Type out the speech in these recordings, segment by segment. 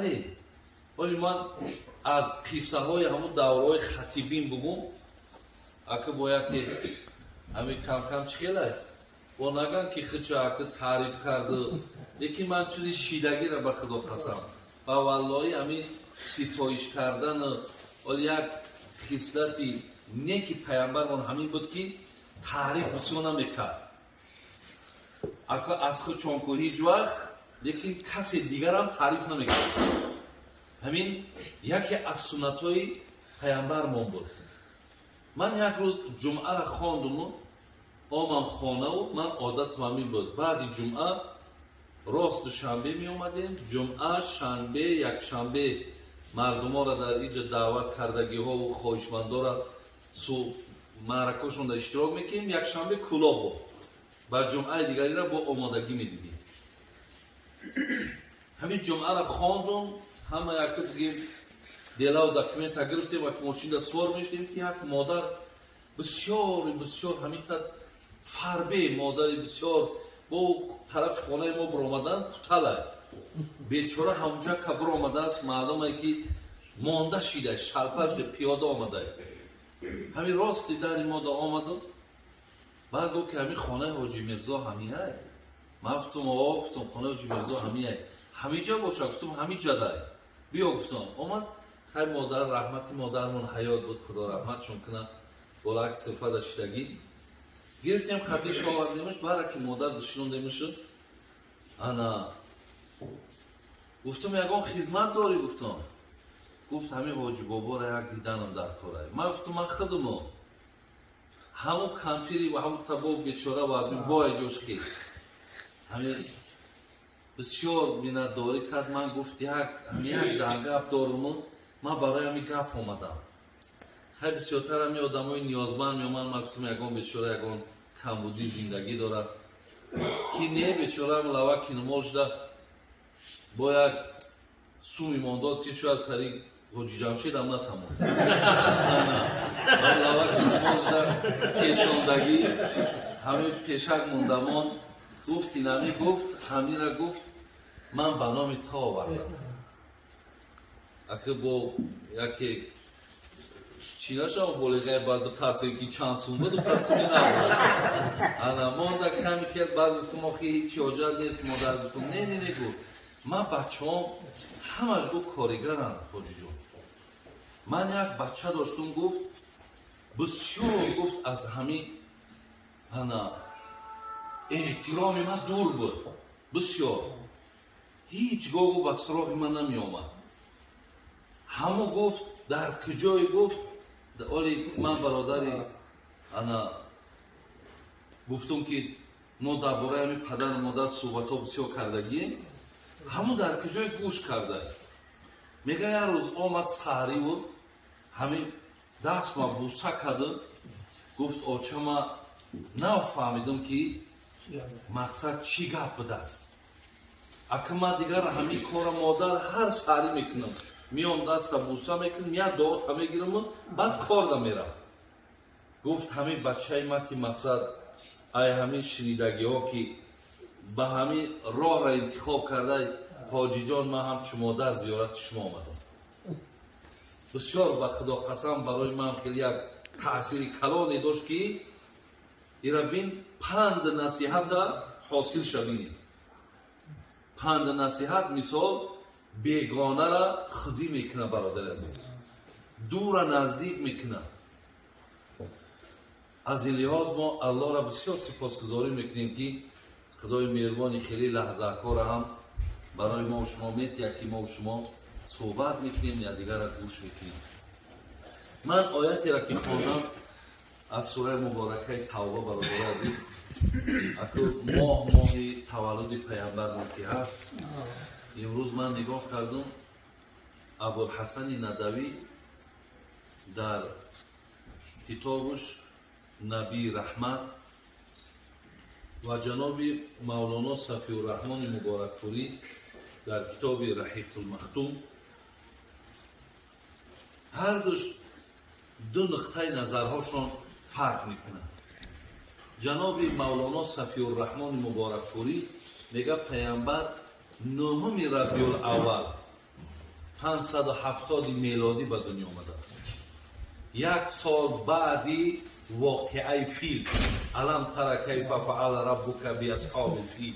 Бале, оли ман аз қиссаҳои ҳамун давраҳои хатибин бугум, ака бо яке ҳамин кам-кам чӣ хелай, бо наган ки хича ака таъриф карду, лекин ман чизи шидагира, ба Худо қасам, ба валлоҳи, ҳамин ситоиш кардану оли як хислати неки паямбармон ҳамин буд, ки таъриф бисёр намекард, ака, аз худ чонку ҳеҷ вақт, лекин касе дигарам таъриф намекард. Ҳамин яке аз суннатҳои паямбармон буд. Ман як рӯз ҷумъаро хондуму омам хонаву ман одатам ҳамин буд: баъди ҷумъа рост Душанбе меомадем, ҷумъа, шанбе, якшанбе мардуморо дар иҷа даъват кардагиҳову хоҳишмандора маъракашонда иштирок мекунем, якшанбе Кӯлоб буд, ба ҷумъаи дигариро бо омодагӣ медидем. Ҳамин ҷумъаро хондум, ҳама яка дигем делаву документа гирифтем ва мошинда сувор мешудем, ки як модар бисёри бисёр ҳамин қад фарбе, модари бисёр бо тарафи хонаи мо биромадан куталай, бечора ҳамунҷа ка биромадааст, маълуме ки монда шида, шалпа шуда, пиёда омада. Ҳамин рости дари мода омаду баъд гуфт, ки ҳамин хонаи Ҳоҷи Мирзо ҳамиай? Ман гуфтум: «О», гуфтум, «хонаи Ҳоҷи Мирзо ҳамиай». «Ҳамиҷа боша?» Гуфтум: «Ҳамиҷадай, биё», гуфтум. Омад. Хай, модар, раҳмати модармон ҳаёт буд, Худо раҳматшон кунад, боло як сифата шидагӣ гирифтем, хатиш овардемаш, бара ки модар душинондемашу. Ана гуфтум: «Ягон хизмат дорӣ?» Гуфтум. Гуфт: «Ҳамин Ҳоҷи Боборо як диданам дар корай». Ман гуфтум: «Ман худуму». Ҳамун кампири ва ҳамун табоб бечора вазми бой ҷош ки ҳамин бисёр миннатдорӣ кард. Ман гуфт: «Як ҳамин як дангап доруму ман барои ҳамин гап омадам». Хай, бисёртар ҳамин одамои ниёзманд меоманд. Ман гуфтум: «Ягон бечора ягон камбудии зиндагӣ дорад ки не». Бечораам лава кинумол шуда, бо як суми мондод, ки шояд тари Ҳоҷи Ҷамшидам натамон. Лава кинумол шуда, кечондагӣ, ҳамин пешак мондамон. Гуфт: «Инами», гуфт, «ҳамира», гуфт, «ман ба номи то овардам». Ака, бо яке чӣ нашава, болиғай, баъд битарсем, ки чанд сум буду, пас суми набуд. Ана монда ками кард. Баъд гуфтум: «Охи, ҳичи ҳоҷат нест, модар». Гуфтум: «Не, не, не», гуфт, «ман бачаҳом ҳамаш», гуфт, «коригаранд, ҳоҷиҷон. Ман як бача доштум», гуфт, «бисёр», гуфт, «аз ҳамин ана эҳтироми ман дур буд бисёр, ҳеҷ гоҳ ба суроғи ман намеомад». Ҳамо гуфт, дар куҷое, гуфт, оли ман бародари ана гуфтум, ки мо дар бораи ҳамин падару модар суҳбатҳо бисёр кардагием. Ҳамун дар куҷое гӯш карда, мега, як рӯз омад, саҳрӣ буд, ҳамин даст ма буса карду гуфт: «Очама, нафаҳмидам, ки мақсад чӣ гап будааст. Ака, ман дигар ҳамин кора, модар, ҳар саҳрӣ мекунам, меом, даста буса мекунам, як дуота мегираму баъд корда мерам». Гуфт: «Ҳамин бачаи ман, ки мақсад ай ҳамин шунидагиҳо, ки ба ҳамин роҳро интихоб карда, ҳоҷиҷон, ман ҳамчун модар зиёрати шумо омадам». Бисёр, ба Худо қасам, барои ман хеле як таъсири калоне дошт, ки ира бин, панд насиҳата ҳосил шавинед. Панд насиҳат мисол бегонара худӣ мекунад, бародари азиз, дура наздик мекунад. Аз ин лиҳоз мо Аллоҳро бисёр сипосгузорӣ мекунем, ки Худои меҳрубони хеле лаҳзакора ҳам барои мо шумо метиҳад, ки мо шумо суҳбат мекунем, якдигарро гӯш мекунем. Ман оятеро ки хондам аз сураи муборакаи Тавба, бародари азиз, аку моҳ моҳи таваллуди паямбармон ки ҳаст, имрӯз ман нигоҳ кардум, Абулҳасани Надавӣ дар китобуш «Набии раҳмат» ва ҷаноби Мавлоно Сафиурраҳмони Муборакпурӣ дар китоби «Раҳиқулмахтум» ҳардуш ду нуқтаи назарҳошон фарқ мекунад. Ҷаноби Мавлоно Сафиурраҳмони Муборакпурӣ мега, паямбар 9-уми рабиул аввал. 570 мелодӣ ба дунё омадааст. Як сол баъди воқеаи фил, алам тара кайфа фаала раббука биасҳоби фил,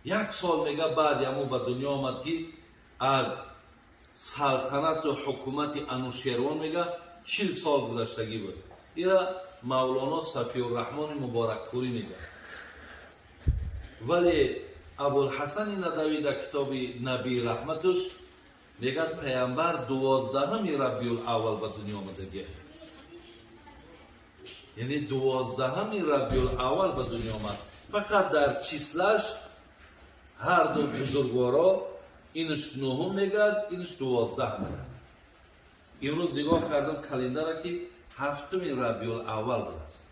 як сол мега баъди ҳамон ба дунё омад, ки аз салтанату ҳукумати Анушервон мега 40 сол гузаштагӣ буд. Ира Мавлоно Сафиурраҳмони Муборакпурӣ мега. Вале Абулҳасани Надавӣ дар китоби Набии раҳматуш мегӯяд, паямбар 12-уми Рабиул Аввал ба дунё омадагия, яъне 12-уми Рабиул Аввал ба дунё омад. Фақат дар числа ш ҳарду бузургворо инш нуҳум мегӯяд, инш 12 мегӯяд. Имрӯз нигоҳ кардам календар а, ки 7-уми Рабиул Аввал будааст.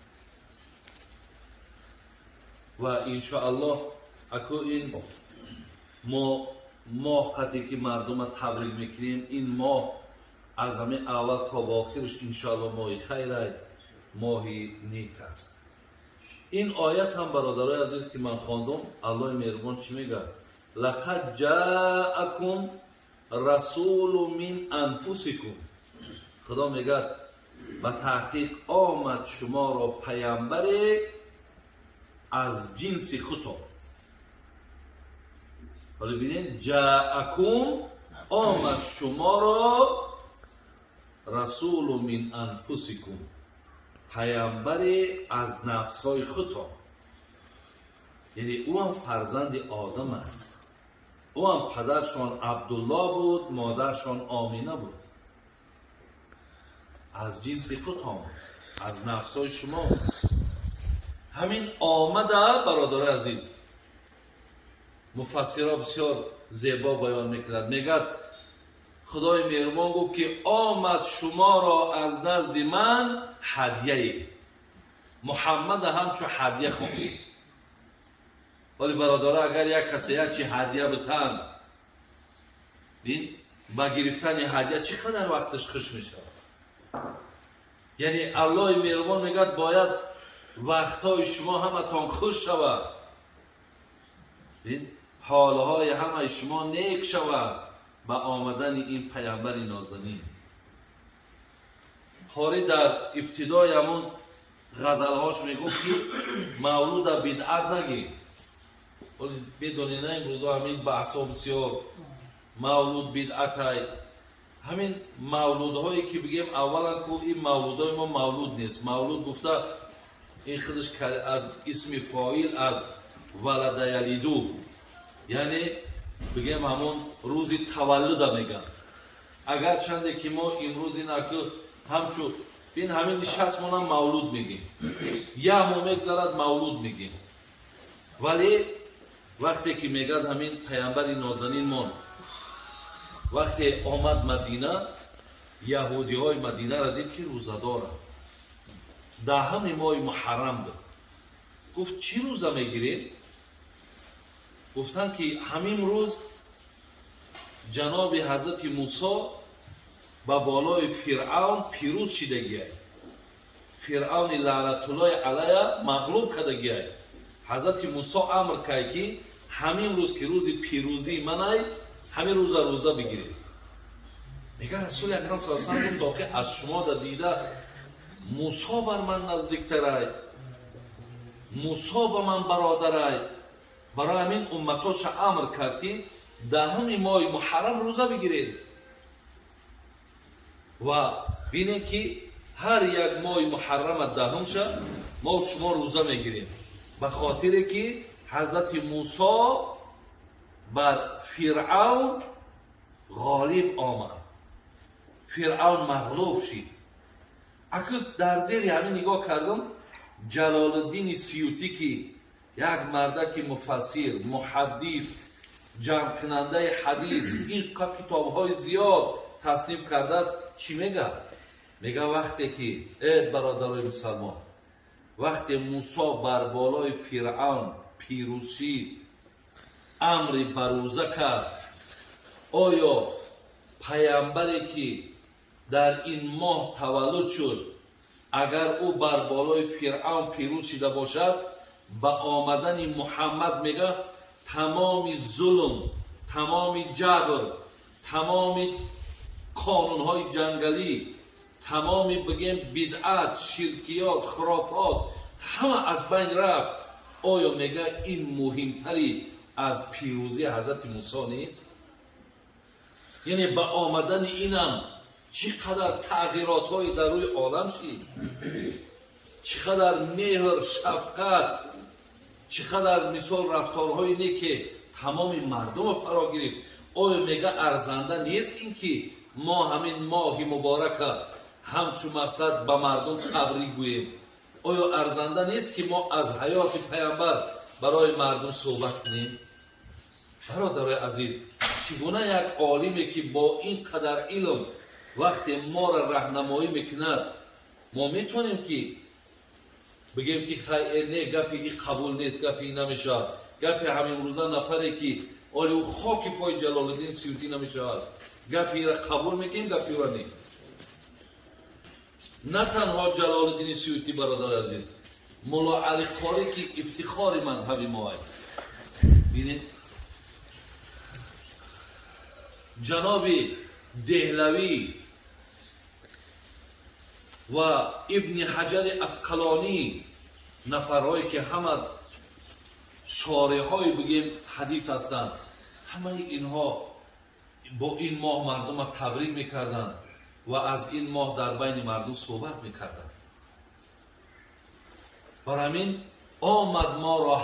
Ва иншоаллоҳ, аку ин мо моҳ қате ки мардума табрик мекунем, ин моҳ аз ҳамин аввал то ба охираш иншоаллоҳ моҳи хайрай, моҳи нек аст. Ин оят ҳам, бародарои азиз, ки ман хондум, Аллоҳи меҳрубон чӣ мегӯяд? Лақад ҷаакум расулу мин анфусикум. Худо мегӯяд, ба таҳқиқ омад шуморо паямбаре аз ҷинси худтон. Ҳоло бинед, ҷаакум, омад шуморо, расулу мин анфусикум, паямбаре аз нафсҳои худтон. Яъне ӯ ҳам фарзанди одам аст, ӯ ҳам падаршон Абдулло буд, модаршон Омина буд, аз ҷинси худтон, аз нафсҳои шумо ҳамин омада. Бародарои азиз, муфассиро бисёр зебо баён мекунад. Мегӯяд, Худои меҳрубон гуфт, ки омад шуморо аз назди ман ҳадияе. Муҳаммада ҳамчун ҳадия хонд. Вале, бародаро, агар як касе як чи ҳадия битан, бин, ба гирифтани ҳадия чӣ қадар вақташ хуш мешавад. Яъне Аллоҳи меҳрубон мегӯяд, бояд вақтҳои шумо ҳаматон хуш шавад, ҳолҳои ҳамаи шумо нек шавад ба омадани ин паямбари нозанин. Қорӣ дар ибтидои ҳамун ғазалҳош мегуфт, ки мавлуда бидъат нагӣ. Медонед, на, имрӯзо ҳамин баҳсҳо бисёр, мавлуд бидъатай. Ҳамин мавлудҳое ки бигем, аввалан ку ин мавлудҳои мо мавлуд нест. Мавлуд гуфта, ин худаш аз исми фоил, аз валада ялиду, яъне бигем ҳамон рӯзи таваллуда мегӯянд. Агарчанде ки мо имрӯз ин аку ҳамчу ин ҳамин нишастмонам мавлуд мегем, як моҳ мегзарад, мавлуд мегем. Вале вақте ки мегӯяд, ҳамин паямбари нозанинмон вақте омад Мадина, яҳудиҳои Мадинаро дид, ки рӯзадоранд. 10-уми моҳи муҳаррам буд. Гуфт, чӣ рӯза мегиред? Гуфтанд, ки ҳамин рӯз ҷаноби ҳазрати Мусо ба болои Фиръавн пирӯз шидагиай, Фиръавни лаънатуллои алая мағлуб кардагиай. Ҳазрати Мусо амр кард, ки ҳамин рӯз, ки рӯзи пирӯзии манай, ҳамин рӯза рӯза бигиред. Мега, Расули Акрам са салам гуфт, охи аз шумо да дида Мусо бар ман наздиктарай, Мусо ба ман бародарай. Барои ҳамин умматоша амр кард, ки 10-уми моҳи муҳаррам рӯза бигиред. Ва бинед, ки ҳар як моҳи муҳаррама 10-умша мо шумо рӯза мегирем, ба хотире ки ҳазрати Мусо бар Фиръавн ғолиб омад, Фиръавн мағлуб шид. Аку дар зери ҳамин нигоҳ кардам, Ҷалолиддини Сиютӣ, ки як мардаки муфассир, муҳаддис, ҷамъкунандаи ҳадис, ин китобҳои зиёд тасниф кардааст, чӣ мегӯяд? Мега, вақте ки, э бародарои мусалмон, вақте Мусо бар болои Фиръавн пирӯз шид, амри ба рӯза кард, оё паямбаре, ки дар ин моҳ таваллуд шуд, агар ӯ бар болои Фиръавн пирӯз шида бошад, ба омадани Муҳаммад, мега, тамоми зулм, тамоми ҷабр, Тамоми қонунҳои ҷангалӣ, тамоми бигем бидъат, ширкиёт, хурофот ҳама аз байн рафт. Оё мега ин муҳимтари аз пирӯзии ҳазрати Мусо нест? Яъне ба омадани инам чӣ қадар тағйиротҳое дар рӯи олам шид, чӣ қадар меҳр, шафқат, чӣ қадар мисол рафторҳои неке тамоми мардумро фаро гирифт. Оё мега арзанда нест ин ки мо ҳамин моҳи муборака ҳамчун мақсад ба мардум табрик гӯем? Оё арзанда нест ки мо аз ҳаёти паямбар барои мардум суҳбат кунем? Бародарои азиз, чӣ гуна як олиме ки бо ин қадар илм вақте моро раҳнамоӣ мекунад, мо метавонем ки бигем ки хай, не, гапи и қабул нест, гапи и намешавад, гапи ҳамимрӯза нафаре ки оли ӯ хоки пои Ҷалолиддин Сиютӣ намешавад, гапи ира қабул мекунем, гапи ӯра не? На танҳо Ҷалолиддини Сиютӣ, бародари азиз, Мулло Али Қорӣ ки ифтихори мазҳаби мо аст, бинед, ҷаноби Деҳлавӣ ва Ибни Ҳаҷари Асқалонӣ, нафарҳое ки ҳама шореҳҳои бигем ҳадис ҳастанд, ҳамаи инҳо бо ин моҳ мардумро табрик мекарданд ва аз ин моҳ дар байни мардум суҳбат мекарданд. Бар ҳамин омад моро.